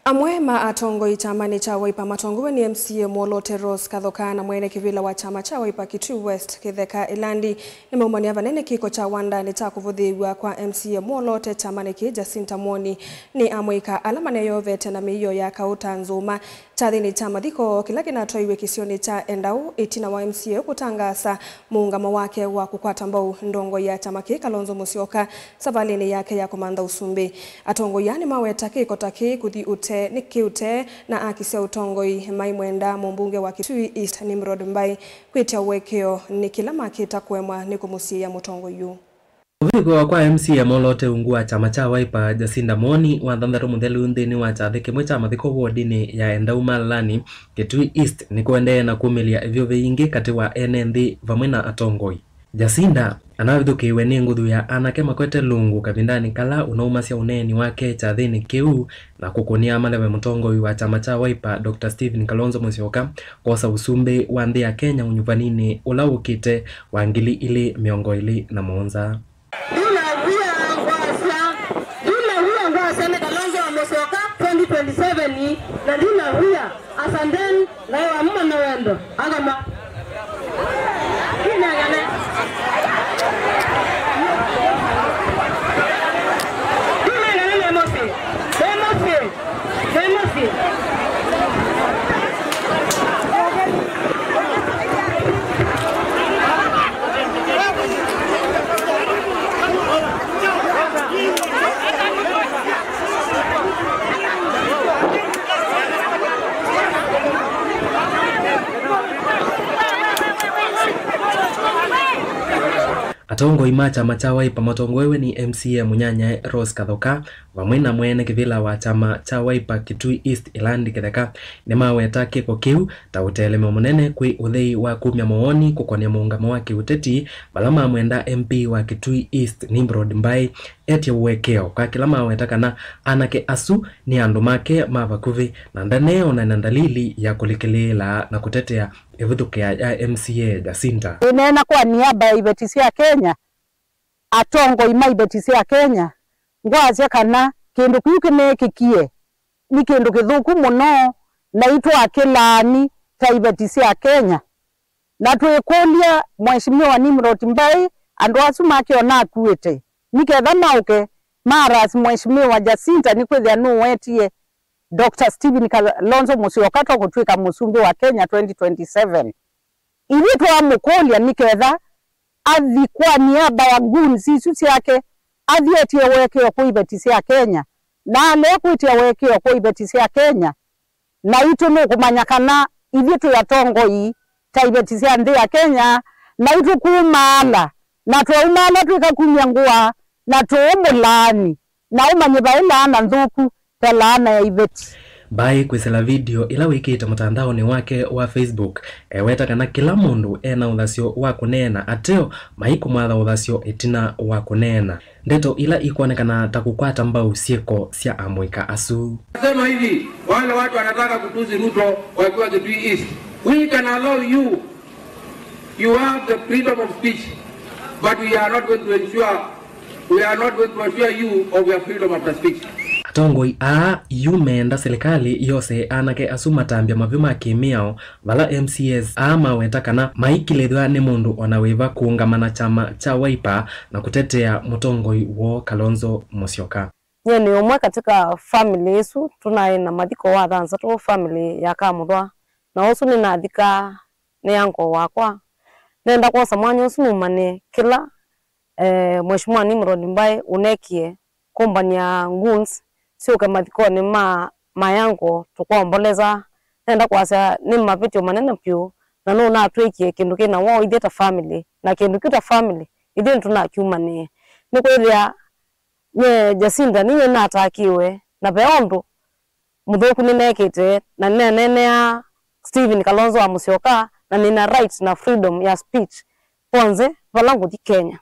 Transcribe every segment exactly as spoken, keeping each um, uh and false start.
Amwe ma atongoi kyamanĩ kya Wiper matongoew'e nĩ M C A mwolote Rose Kathoka na mwene kĩvĩla wa kyama kya Wiper Kitui West Kĩtheka Ĩlandi nĩmaumany'a vanene kĩko kya wandanĩ kya kũvũthĩĩw'a kwa M C A mwolote kyamanĩ kĩĩ Jacinta Muoni. Nĩ amũika ala maneyovete na mĩio ya kaũ ta nzũma. Kyathĩnĩ kya mathiko kĩla kĩnatwaiwe kĩsionĩ kya Endau ĩtina wa M C A kũtangaasa mũũngamo wake wa kũkwata mbau ndongoi ya kyama kĩĩ Kalonzo Musyoka savalĩnĩ yake ya kũmantha ũsumbĩ. Atongoi aa nĩmaweta kĩko ta kĩĩ kũthi ũtee nĩ kĩũtee na aki sya ũtongoi maimwenda mũmbunge wa Kitui East Nimrod Mbai kwĩtya ũekeo nĩ kĩla makĩta kũemwa nĩ kũmũsiĩĩa mũtongoi ũũ. Kũvithũkĩwa kwa M C A mwolote ungu wa kyama kya Wiper, Jacinta Muoni, wa thanthatũ mũthelu nthĩnĩ wa kyathĩ kĩmwe kya mathiko wodinĩ ya Endau Malalani, Kitui East, nĩkũendee na kumĩlya ĩvyũvĩ yingĩ katĩ wa ene nthĩ vamwe na atongoi. Jacinta anavithũkĩiwe nĩ nguthu ya anake makwete lungu kavindanĩ kala ũnaumasya ũneeni wake kyathĩnĩ kĩu, na kũkũnĩa maleve mũtongoi wa kyama kya Wiper, Doctor Stephen Kalonzo Musyoka, kwosa ũsumbĩ wa nthĩ ya Kenya ũnyuvaninĩ ũla ũkĩte wa ngili ilĩ mĩongo ĩlĩ na mũonza. Ndinavia ngwasya, ndinavia ngwasya nĩ Kalonzo wa Musyoka twenty twenty-seven, na ndinavia. Asanteni. Ngai wa muma na wendo. Agoma. Inengane. Inengane ne mũsyĩ. Ne mũsyĩ. Ne mũsyĩ. Atongoi ma kyama kya Wiper matongoewe nĩ M C A mũnyanyae Rose Kathoka vamwe na mwene kĩvĩla wa kyama kya Wiper Kitui East Ĩlandi Kĩtheka nĩmaweta kĩko kĩu ta ũtelemyo mũnene kwĩ ũthei wa kumya mawoni kũkonĩa mũũngamo wa kĩũteti vala mamwenda M P wa Kitui East Nimrod Mbai etye ũekeo kwa kĩla maweta kana anake asu nĩ andũ make ma vakuvĩ na ndaneona na ndalili ya kũlikĩlĩĩla na kũtetea ĩvithũkĩa ya M C A Jacinta. Ĩneena kwa niaba ya iveti sya Kenya, atongoi ma iveti sya Kenya, ngwasya kana kĩndũ kĩu kĩneekĩkie nĩ kĩndũ kĩthũku mũno, naitũ akĩlaani ta iveti sya Kenya. Na twĩkũlya Mheshimiwa Nimrod Mbai, andũ asu make ona akuĩte, nĩ ketha maũke maarasi Mheshimiwa Jacinta, nĩkwĩthĩa nũwetie Doctor Stephen Kalonzo Musyoka ta kũtw'ĩka mũsumbĩ wa Kenya twenty twenty-seven. Ithyĩ twamũkũlya nĩ ketha athi kwa niaba ya goons isu syake, athi etie ũekeo kwĩ iveti sya Kenya, na alea kwĩtya ũekeo kwĩ iveti sya Kenya, naitũ nũkũmanya kana ithyĩ twĩ atongoi ta iveti sya nthĩ ya Kenya, naitũ kumaala, na twaumaala twĩkakumya ngũa, na tũũmũlaani, na ũmanye vaĩ laana nthũku ta laana ya iveti. Mbai kwĩsĩla video ĩla wĩkĩte mũtandaonĩ wake wa Facebook, eweta kana kĩla mũndũ ena ũthasyo wa kũneena ateo maikũmwatha ũthasyo ĩtina wa kũneena. Ndeto ila ikwonekana ta kũkwata mbau syĩko sya amũika asu. Nasema hivi, wale watu wanataka kutusi Ruto wakiwa Kitui East, we can allow you, you have the freedom of speech, but we are not going to ensure, we are not going to assure you of your freedom of speech. Atongoi aa yu meenda silikalĩ yose anake asu matambya mavyu ma kĩmĩao vala M C As aa maweta kana maikilĩthw'a nĩ mũndũ ona wĩva kũũngama na kyama kya Wiper na kũtetea mũtongoi woo Kalonzo Musyoka. Nyie nĩ ũmwe katika family ĩsu tũnaĩ na mathiko wa thanthatũ, family ya Kamũthwa, na ũsu nĩnathikaa nĩ uncle wakwa. Nenda kwosa mwanya ũsu nũmanĩe kĩla eh, Mheshimiwa Nimrod Mbai ũnekie kũmbany'a goons syũke mathikonĩ ma my uncle tũkomboleza. Nenda kwasya nĩ mavĩtyo manene vyũ, na nũnatwĩkie kĩndũ kĩ na woo ithyĩ ta family, na kĩndũ kĩu ta family ithyĩ nĩtũnakyumanĩe. Nĩkwĩthĩa nyie Jacinta ninyie natakiwe, na ve ũndũ mũthũku nĩnekĩte, na nĩnaneenea Stephen Kalonzo wa Musyoka, na nĩna right na freedom ya speech vonthe vala ngũthi Kenya.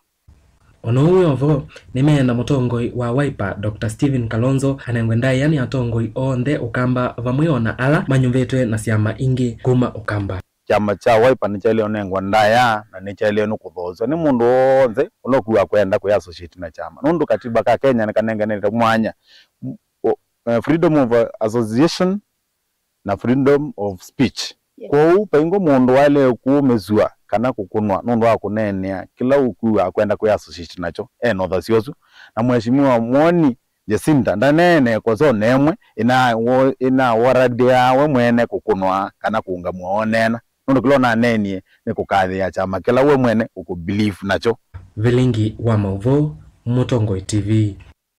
Ona ũu wĩ o vo, nĩmeenda mũtongoi wa Wiper, Doctor Stephen Kalonzo, anengwe ndaĩa nĩ atongoi onthe Ũkamba vamwe ona ala manyuvĩtwe na syama ingĩ kuma Ũkamba. Kyama kya Wiper nĩkyaĩlĩe ũnengwa ndaĩa na nĩkyaĩlĩe nĩ kũthoosw'a nĩ mũndũ w'onthe ũla ũkuaa kwenda kwĩ associate na kyama, nũndũ katiba ka Kenya nĩkanenganĩte mwanya m-, ũ-, uh, freedom of uh, association na freedom of speech. Yes. Kwoou vaingwa mũndũ waĩle kũũmĩsw'a kana kũkũnwa nũndũ wa kũneenea kĩla ũkwĩw'a akwenda kwĩ associate nakyo e na ũthasyo ũsu. Na Mheshimiwa Mwoni Jacinta ndaneenee kosoo neemwe ĩnawaradĩaa we mwene kũkũnwa kana kũũngamw'a oneena, nũndũ kĩla ũnaneenie nĩ kũkathĩĩa kyama kĩla we mwene ũkũ believe nakyo. Vilingi wa maũvoo, Mũtongoi T V.